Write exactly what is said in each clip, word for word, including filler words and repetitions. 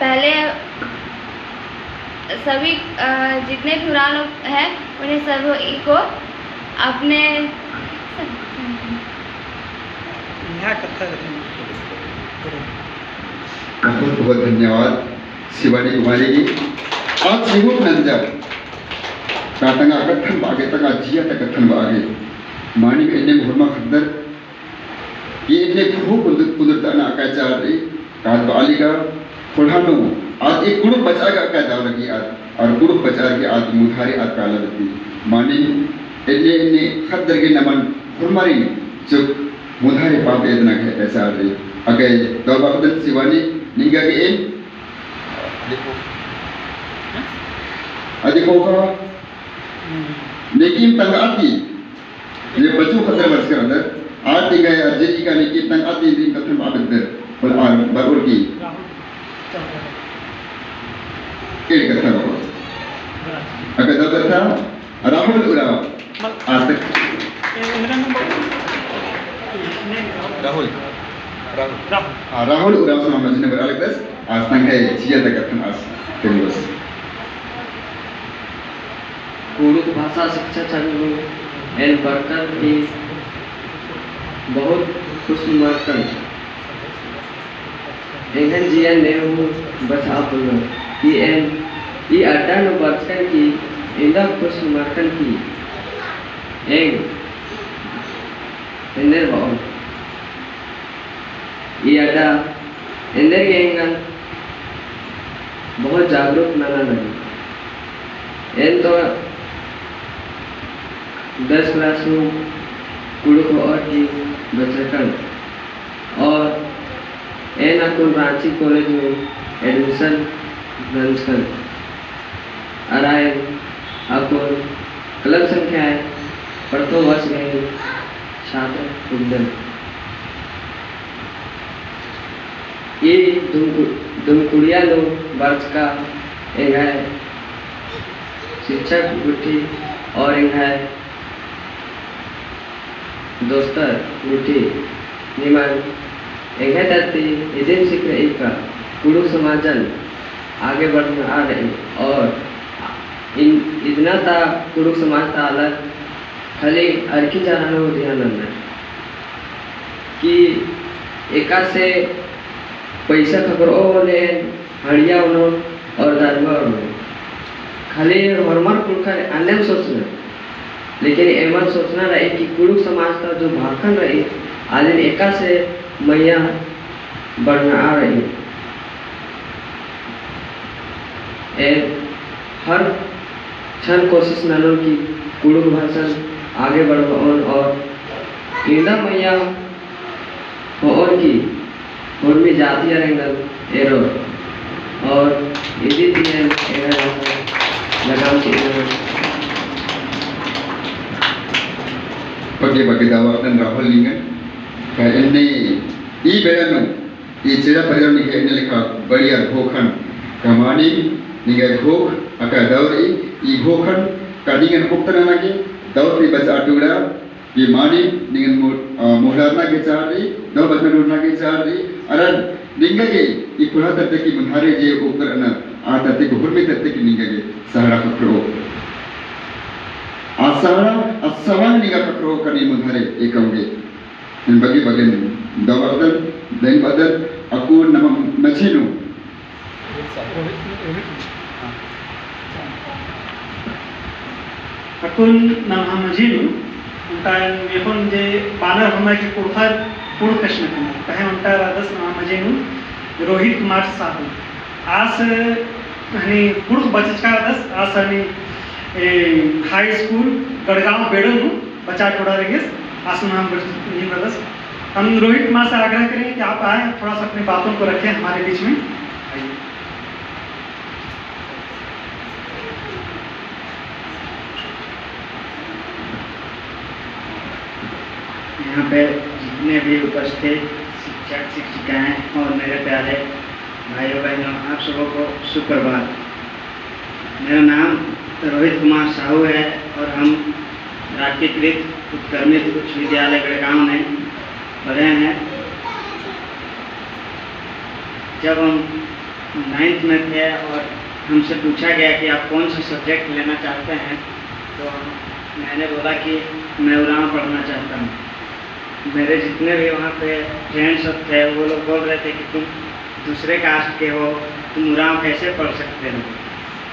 पहले सभी, अ, जितने भी उराँव लोग हैं, उन्हें सभी को अपने यहाँ कत्था करें। बहुत बहुत धन्यवाद शिवानी कुमारी जी। आज चिहुट नंजर का तंगआ कत्थन बअगे, तंगआ जिया ता कत्थन बअगे। मानिम एन्ने होरमा ख़द्दर ये इतने खूब कुदर-, कुदरत अना अकय चाड़ रई, काद बआली का खोड़हा नू, आद एक कुँड़ुख़ बचआ गा अकय दव लगी आद, और कुँड़ुख़ बचआ गे आद मुधारे आद काला लगी। मानिम इतने, इतने ख़द्दर गे नमन होरमारिन चुक मुधारे पाप एदना गे अकय चाड़ रई। अकय दव बअदन शिवानी निंगा गे एन। अदी ख़ोख़ा, नेकिम तंगआ ती, ये बचू ख़द्दर बरचकर अदर, आर तिंगा अर्जी का नेकिम तंगआ ती, दिन कत्थन बअदर, बल आर बरओर की। एड़ कत्था बरओर। अकय दव कत्था, राहुल उराँव। आज तक। राहुल। राहुल। हाँ, राहुल उराँव समाज मझी नू बरआ लगदस। आज तंग्है जिया ता कत्थन आस तेंगोस। कुँड़ुख़ भाषा शिक्षा संघ नू एन बरचकन की बहुत खुश मनारकन। एंगन जिया नेहू बछाबअनर कि एन ई अड्डा नू बरचकन की एन्दा खुश मनारकन की एंग एन्देर बओन। ई अड्डा एन्देर गे एंगन बहुत जागरूक नना लगी। एन तो दस class नू कुँड़ुख़ होअर की बचकन और एन अक्कुन राँची college नू admission नंजकन। अरा एन अक्कुन club संख्या एक प्रथम वर्ष गही छात्र उद्यम। ई धुमकु-, धुमकुड़िया नू बरचका एंग्है शिक्षक गुट्ठी और एंग्है दोस्तर गुट्ठी निमन एंग्है तरती इदिन सिखरई का कुँड़ुख़ समाजन आगे बढ़ना आ रई और इन, इदना ता कुँड़ुख़ समाज ता अलग खाली अरखी चारा नू ध्यान नन्नर कि एकासे पैसा खकरओ होले हड़िया ओनोन और दारुआ ओनोन। खाली होरमर पुरखर अन्नेम सोचना, लेकिन एमन सोचना रई कि कुँड़ुख़ समाज ता जो भाखन रई, आदिन एकासे मइय्याँ बढ़ना रई। एन हर क्षण कोशिश ननोन कि कुँड़ुख़ भाषन आगे बढ़बओन और इन्दा मइय्याँ होओन कि होरमी जातियर एंगन एरोर और इदी ती एन एंगन लगाम चिअनन। बग्गे बग्गे दव बअदन राहुल निंगन का एन्ने ई बेड़ा नू ई चेड़ा परिवार निंग्है एन्ने लेखा बढ़िया घोखन का मानिम निंग्है घोख अका दव रई। ई घोखन का निंगन ओक्तन नना गे दव ती बचआ टूड़ा। ई मानिम निंगन मो-, अ, मोहलरना गे चाड़ रई, दव बचना टूड़ना गे चाड़ रई। अरा निंगा गे ई पुरा तरती की मुन्धारे जे ओक्तर अना आ तरती की हुरमी तरती की निंगा गे सहारा खक्रो। आ सहारा, आ सवांग निंगा खक्रो कनी मुन्धारे एकम गे। एन बग्गे बग्गे दव बअदन, धन्यवाद। अक्कुन नम्है मझी नू। अक्कुन नम्है मझी नू, ओन्टा एन एखन जे बानर होरमा की कुँड़ुख़र, कुँड़ुख़ कछनखरनर, तहें ओन्टा रअदस नम्है मझी नू रोहित कुमार साहू। आस हनी कुँड़ुख़ बचचका रअदस, आस हनी, ए, high school गढ़गांव बेड़ो नू बचा टोड़ा रंगेस, आसन हम नहीं बदस। हम रोहित कुमार से आग्रह करेंगे कि आप आए, थोड़ा सा अपनी बातों को रखें हमारे बीच में। आइए। यहाँ पे जितने भी उपस्थित शिक्षक, शिक्षिकाएं और मेरे प्यारे भाइयों, बहनों, आप सबों को सुप्रभात। मेरा नाम रोहित कुमार साहू है और हम राष्ट्रीयकृत उत्क्रमित उच्च विद्यालय गढ़गांव में पढ़े हैं। जब हम नाइन्थ में थे और हमसे पूछा गया कि आप कौन सा सब्जेक्ट लेना चाहते हैं, तो हम, मैंने बोला कि मैं उराँव पढ़ना चाहता हूँ। मेरे जितने भी वहाँ पे फ्रेंड्स सब थे, वो लोग बोल रहे थे कि तुम दूसरे कास्ट के हो, तुम उराँव कैसे पढ़ सकते हो?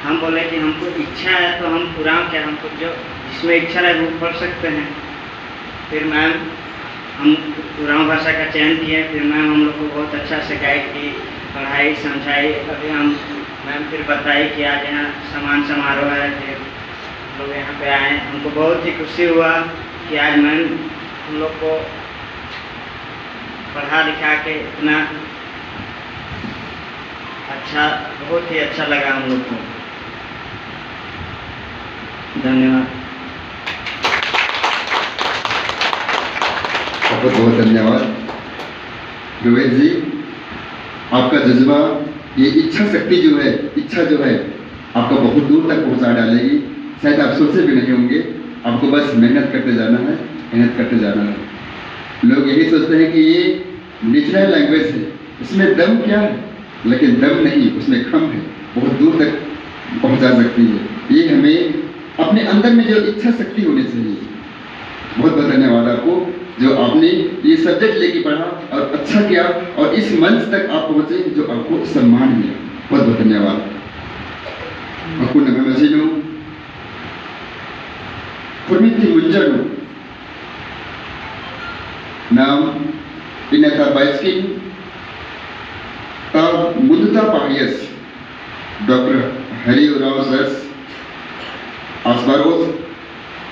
हम बोले कि हमको इच्छा है, तो हम उराँव क्या, हमको जो, जिसमें इच्छा रहे, वो पढ़ सकते हैं। फिर मैम, हम उराँव भाषा का चयन किए, फिर मैम हम लोग को बहुत अच्छा से गाइड की, पढ़ाई, समझाई। अभी हम, मैम फिर बताई कि आज यहाँ सम्मान समारोह है, फिर हम लोग यहाँ पे आए। हमको बहुत ही खुशी हुआ कि आज मैम हम लोग को पढ़ा लिखा के इतना अच्छा, बहुत ही अच्छा लगा हम लोग को। धन्यवाद। बहुत बहुत धन्यवाद रोहित जी, आपका जज्बा, ये इच्छा शक्ति जो है, इच्छा जो है, आपको बहुत दूर तक पहुंचा डालेगी। शायद आप सोचे भी नहीं होंगे, आपको बस मेहनत करते जाना है, मेहनत करते जाना है। लोग यही सोचते हैं कि ये नेचुरल लैंग्वेज है, इसमें दम क्या है? लेकिन दम नहीं, उसमें खम है, बहुत दूर तक पहुंचा सकती है। ये हमें अपने अंदर में जो इच्छा शक्ति होनी चाहिए। बहुत बहुत धन्यवाद आपको, जो आपने ये सब्जेक्ट लेके पढ़ा और अच्छा किया और इस मंच तक आप पहुंचे, जो आपको सम्मान मिला। बहुत बहुत धन्यवाद। अक्कुन नम्है मझी नू हुरमिन ती मुंजा नू नाम इन्ना ता बाचकिन ता मुन्दता पहाड़ियस डॉक्टर हरि उराँव सरस आस बरओस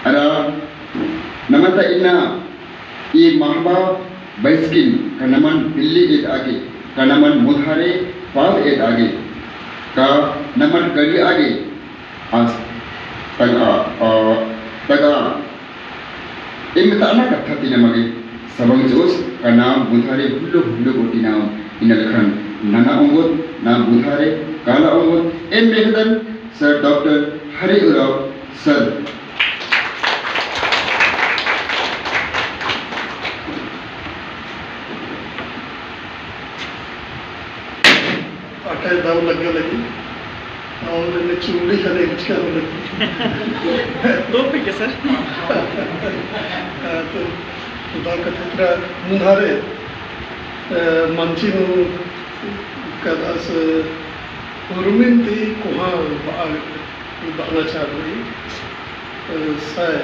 अरा नमन ता इन्ना ई महबा बरचकिन का नमन बिल्ली एदआ गे, का नमन मुन्धारे पाद एदआ गे, का नमन करियआ गे, आस तगआ, अ, तगआ। एम ताना कत्था ती नमा गे सबंग चिओस का नाम मुन्धारे हुल्लो हुल्लो गूटी नाम इन्ना लेखन नना ओंगोत, नाम मुन्धारे काला ओंगोत। एम मेख़दन सर डॉक्टर हरि उराँव सर। आटा दव लग्गा लगी और इन्ने चुंगड़ी खाने इचका हो लगी। तो भी क्या सर? हाँ, तो, तो दव कत्था ती मुन्धारे, अ, मंची नू कदस हुरमिन ती कोहाँ बआ बअना चाड़ रई, अ, सय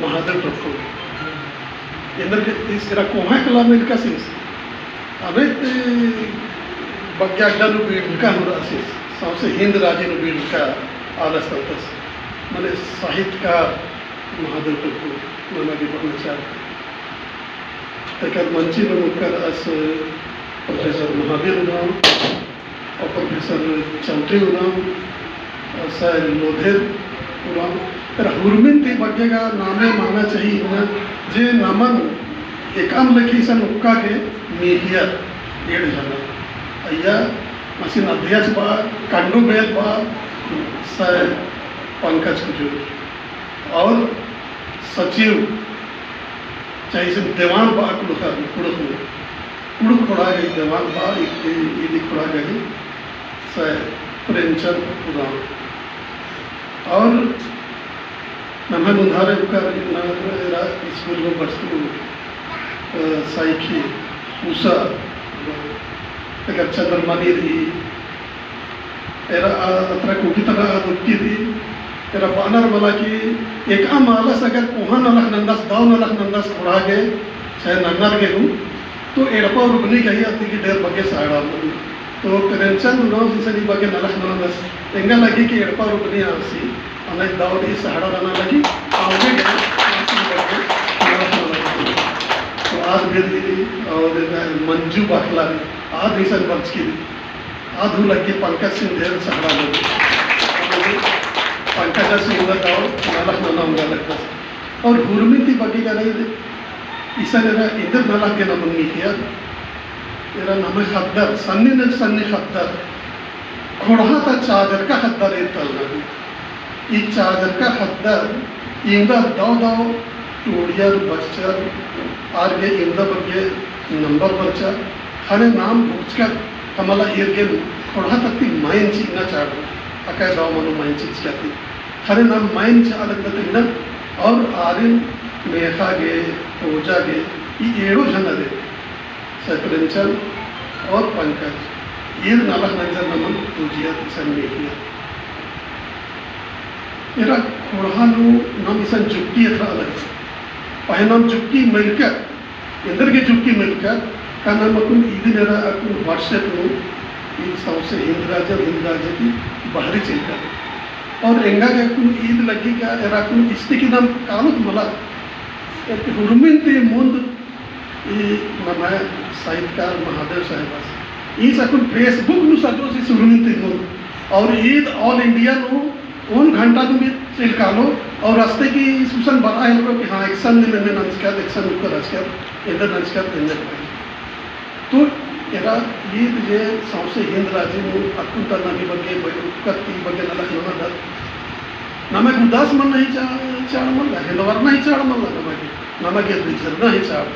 महादेव टोप्पो। एन्देरगे ईस एरा कोहाँ कला मेनका सिस। अबे ते बग्गे अड्डा नू बीड़का नू रअसिस। सौंसे हिन्द राजी नू बीड़का आलस तलतस। मने साहित्यकार महादेव टोप्पो नना गे बअना चाड़। तेकर मंची नू मुक्कर अस प्रोफेसर महावीर उराँव, और प्रोफेसर चौधरी उराँव, और सर लोधेर उराँव, एरा हुरमिन ती बग्गे गा नामे मन्ना चाहिए ना, जे नमन एकअम लेखा इसन उक्का गे मीहियर एंड़ झना। अइय्या मसीन अध्यक्ष बआ, कंडू बेल बआ, सर पंकज कुजूर। और सचिव, चाहे इसन देवान बआ कुँड़ुख़, कुँड़ुख़ नू। कुँड़ुख़ ख़ोंड़हा गही देवान बआ, इदी, इदी ख़ोंड़हा गही सर प्रेमचंद उराँव। और नम्है मुन्धारे उक्कर इन्ना एरा स्कूल नू बचतू, अ, साइखी, उषा, अगर चंद्रमणि रई, एरा आ, अतरा कुकी तरा आ दुक्की दी, एरा बअनर मला कि एकअम आलस अगर कोहाँ नलख नन्दस, दव नलख नन्दस ख़ोंड़हा गे, चाहे नन्नर गे हूँ, तो एड़पा उर्बनी गही अत्ती की ढेर बग्गे सहारा मनी। तो प्रेमचंद उराँव इसन ई बग्गे नलख नन्दस, एंगा लगी कि एड़पा उर्बनी आसी, अनेक दव ई सहारा नना लगी, आगे गही आसी बग्गे नलख नन्दस। तो आद बेदी और मंजू बाखला रई, आद इसन बरचकी रई। आद हूँ लग्गी पंकज सिंह ढेर सहारा लग्गी। पंकज सिंह दा गाँव नलख नना ओंगा लगदस। और हुरमिन ती बग्गे गा रई, इसन एरा एन्देर नलख गे नमन मीहियर। एरा नम्है ख़द्दर, सन्नी नन सन्नी ख़द्दर। ख़ोंड़हा ता चाजरका ख़द्दर एन तलना गे। ई चाजरका ख़द्दर इवंदा दव दव टोड़ियर बरचर, आर गे इवंदा बग्गे नंबर बरचर, ख़ने नाम भुगचकर हमला ईर गे खोड़हा तत्ती माइन चिअना चाड़, अकय दव मनो माइन चिच्चका ती। खरे नाम माइन चिआ लगदत इन्ना, और आरिन मेखा गे, पूजा गे, ई एड़ो झन अदे, सै प्रेमचंद और पंकज, ईर नलख नंजर नमन पूजिया इसन मेखिया। एरा खोड़हा नू नाम इसन जुक्की एथरा अलग। पहें नाम जुक्की मेलका, एन्देरगे जुक्की मेलका, का नाम अक्कुन इदिन एरा अक्कुन WhatsApp नू, ईद सौंसे हिन्द राजा, हिन्द राजा ती बहरी चिलका। और एंगा गे अक्कुन ईद लग्गी का एरा अक्कुन इस्ती की नाम कालोत मला, एक हुरमिन ती मुन्द ई नम्है साहित्यकार महादेव साहेबस। ईस अक्कुन Facebook नू सजोस ईस हुरमिन ती मुन्द। और ईद all India नू ओन घंटा नू भी चिलकालो और रस्ते की सुसन बरआ हेलरो कि हाँ, एकसन नीम एन्ने नंजकत, एकसन उक्कर रहचकत, एन्देर नंजकत, एन्ने। तो एरा ईद जे सौंसे हिन्द राजी नू अक्कुन ता नमी बग्गे, उक्कर ती बग्गे नलख नना दत। नमा गे उदास मन्ना ही चा-, चाड़ मल्ला, हेंदवारना ही चाड़ मल्ला नमा गे। नमा गे रिझरना ही चाड़।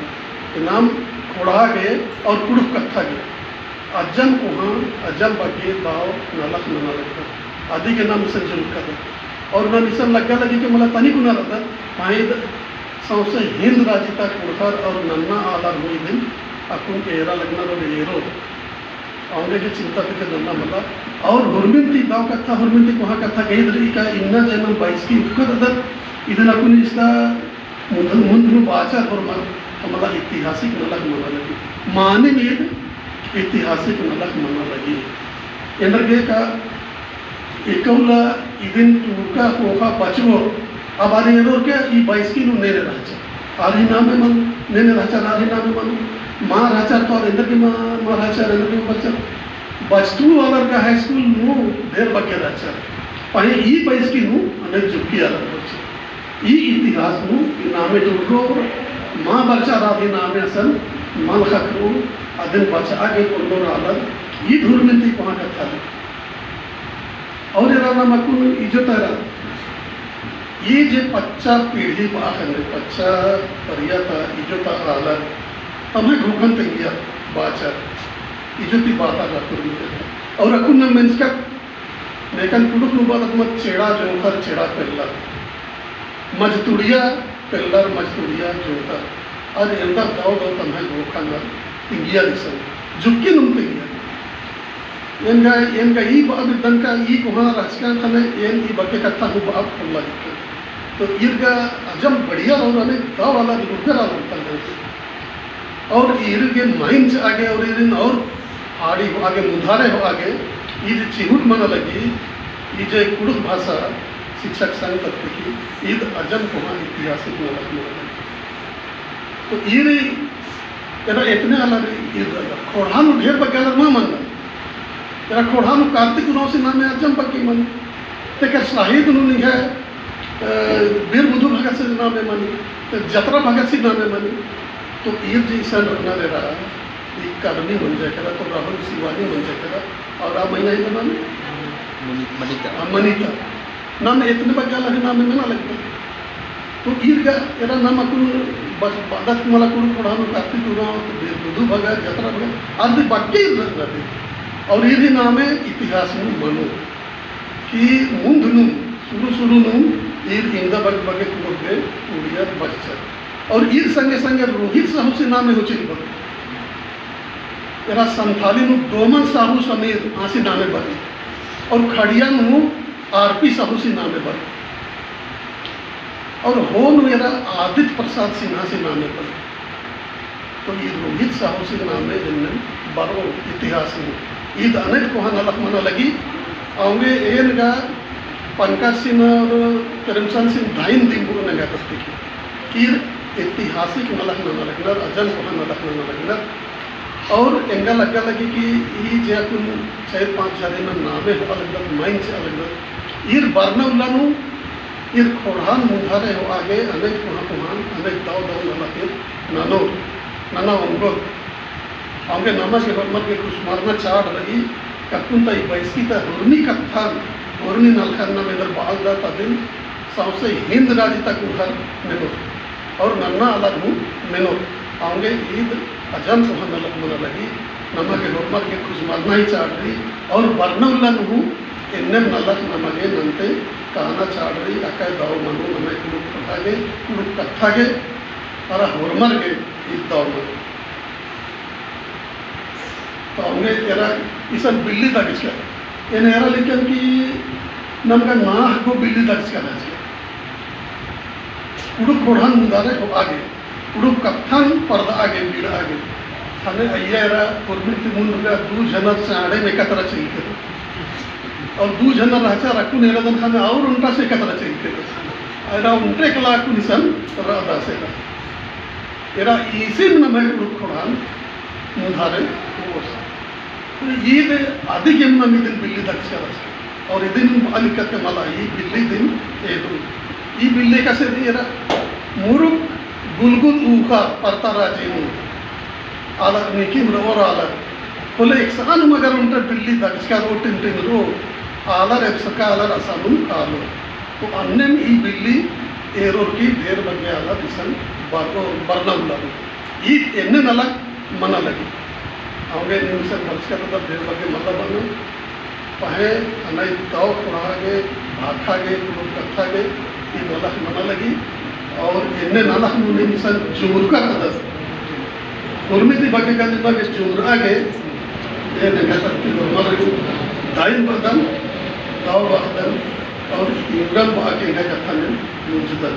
नाम खोड़हा गे और कुँड़ुख़ कत्था गे अजम कोहाँ, अजम बग्गे दव नलख नना लगदत। अदी गे नाम इसन जुलकदत। और नाम इसन लग्गा लगी कि मला तनी कुना रअदत, हाँ ईद सौंसे हिन्द राजी ता कुँड़ुख़र और नन्ना आलर हूँ इदिन अक्कुन एरा लगनर और एरोर। औंगे गे चिंता फिकर नन्ना मला। और हुरमिन ती दव कत्था, हुरमिन ती कोहाँ कत्था गही दरी का इन्ना जे नाम बाईस की उक्कत अदत, इदिन अक्कुन इस्ता मुन्ध, मुन्ध नू बाचर होरमर, हमला ऐतिहासिक नलख मना लगी। मानिम ईद ऐतिहासिक नलख मना लगी। एन्देरगे का एकउला इदिन टूड़का ख़ोख़ा बचबओर, अब आर एरोर के ई बाईस की नू नेने रहचर। आर ही नामे मनो, नेने रहचर, आर ही नामे मनो। मा रहचर तो आर एन्देरगे मा, मा रहचर, एन्देरगे मा बचर। बचतू आलर का हाई स्कूल नू ढेर बग्गे रहचर। पहें ई बाईस की नू अनेक जुक्की आलर बचर। ई इतिहास नू ई नामे टूड़रओर, मा बरचर आर ही नामे असन मल ख़क्खरओर, अदिन बचआ गे पोल्लोर आलर, ईद हुरमिन ती कोहाँ कत्था लगी। और एरा नाम अक्कुन इजोता एरा, ई जे पच्चा पीढ़ी बआ ख़ने, पच्चा परिया ता इजोता आलर, तम्है घोखन तेंगिया बाचर, इजोती बाता गा हुरमिन ती। और अक्कुन नाम मेंजकत नेकन कुँड़ुख़ नू बअदत मत चेड़ा जोंख़र चेड़ा पेल्लर। मजतुड़िया पेल्लर मजतुड़िया जोंख़र। अर एवंदा दव दव तम्है घोखा नर तिंगिया इसन। जुक्की नुम तिंगिया। एन गा, एन गा ई बअ बिद्दन का ई कोहाँ रहचका ख़ने एन ई बग्गे कत्था हूँ बअ पोल्ला दिक्कत। तो ईर गा अजम बढ़िया रओर अने दव आलर लुड़गर आलर तंगन। और ईर गे माइन चिआ गे और ईरिन और आड़ी होआ गे, मुधारे होआ गे, ईद चिहुट मना लगी, ई जे कुँड़ुख़ भाषा शिक्षक संघ तरती की, ईद अजम कोहाँ ऐतिहासिक नलख मना लगी। तो ईर एरा एतने आलर ईद खोड़हा नू ढेर बग्गे आलर मा मन्ना। एरा खोड़हा नू कार्तिक उराँवसी नामे अजम बग्गे मनी। तेकर साहिद नू निंग्है, अ, बीर बुधु भगतसी नामे मनी, ते जतरा भगतसी नामे मनी। तो ईर जे इसन रअनर एरा, ई कर्मी मंजा केरा, तो राहुल सिवानी मंजा केरा, और आ मइया ही नाम मनी? मनी-, मनीता। हाँ, मनीता। नाम एतने बग्गे आलर ही नामे मेना लगता। तो ईर गा एरा नाम अक्कुन बस बअदत मला कुँड़ुख़ खोड़हा नू कार्तिक उराँव, तो बीर बुधु भगत, जतरा भगत, आर ती बग्गे ईर रअनर। और ईर ही नामे इतिहास नू मनो कि मुन्ध नू, सुरु सुरु नू ईर इवंदा बग्गे बग्गे कुँड़ुख़ गे उड़ियर बचचर। और ईर संगे संगे रोहित साहूसी नामे हूँ चिन्हबओर। एरा संथाली नू डोमन साहू समीर आसी नामे बरई। और खड़िया नू आरपी साहूसी नामे बरई। और हो नू एरा आदित्य प्रसाद सिन्हासी नामे बरई। तो ई रोहित साहूसी नामे एन्ने बरओ इतिहास नू। ईद अनेक कोहाँ नलख मना लगी। औंगे एन गा पंकजसिन और प्रेमचंदसिन धाइन दिम बरओ एंगा तरती की। ईर ऐतिहासिक नलख नना लगनर, अजम कोहाँ नलख नना लगनर। और एंगा लग्गा लगी कि ई जे अक्कुन चार पाँच झरे ना नामे होआ लगदत, माइन चिआ लगदत। ईर बरना उल्ला नू, ईर खोड़हा नू मुधारे होआ गे, अनेक कोहाँ कोहाँ, अनेक दव दव नलख ईर ननोर, नना ओंगोर। औंगे नमा गे होरमर गे खुसमारना चाड़ रई, अक्कुन ता ई बाईस की ता हुरमी कत्थन, हुरमी नलखन नाम एन्देर बअदत अदिन, सौंसे हिन्द राजी ता कुँड़ुख़र मेनोर। और नन्ना आलर हूँ मेनोर। औंगे ईद अजम कोहाँ नलख मना लगी। नमा गे होरमर गे खुश मन्ना ही चाड़ रई, और बरना उल्ला नू हूँ एन्नेम नलख नमा गे नन्ते काना चाड़ रई, अकय दव मनो नम्है कुँड़ुख़ ख़ोंड़हा गे, कुँड़ुख़ कत्था गे, अरा होरमर गे ईद दव मनो। तो अवंगे एरा इसन बिल्ली दगचका, एन एरा लिक्कन कि नमगा नाह गो बिल्ली दगचका रहचका। कुँड़ुख़ ख़ोंड़हन मुन्दारे होआ गे, कुँड़ुख़ कत्थन परदआ गे, बीड़आ गे। ख़ने अइय्या एरा उर्मी ती मुन्द गा दू झनर चाँड़े में एकतरा चइलके तो। और दू झनर रहचा रखुन एरा दन ख़ने और ओन्टा से एकतरा चइलके तो। एरा ओन्टे कला अक्कुन इसन रअदस एरा। एरा इसिन नम्है कुँड़ुख़ ख़ोंड़हन मुन्दारे होओस। तो ईद अदिगेम नम इदिन बिल्ली दगचका रहचका। और इदिन बआ लिक्कत का मला ई बिल्ली दिम एदु। ई बिल्ली एकासे रई एरा मुरुख गुलगुल ऊख़ा परता राजी नू। आलर नीकिम रओर आलर। होले एकसानुम अगर ओन्टे बिल्ली दगचका रओ टिन टिन रओ। आलर एबसका आलर असानुम कालोर। तो अन्नेम ई बिल्ली एरोर की ढेर बग्गे आलर इसन बर-, बरना उल्ला। ई एन्ने नलख मना लगी। अवंगे नीम इसन बरचका रअदर ढेर बग्गे मल्ला बरना। पहें अना ई दव ख़ोंड़हा गे, भाखा गे, कुँड़ुख़ कत्था गे, ई नलख मना लगी। और एन्ने नलख नू नीम इसन जुमरका रअदर। उर्मी ती बग्गे का निमा गे जुमरआ गे, एन एंग्है तरती होरमर गे दाइन बअदन, दव बअदन, और इमरन बआ के एंग्है कत्थन मुंजदन।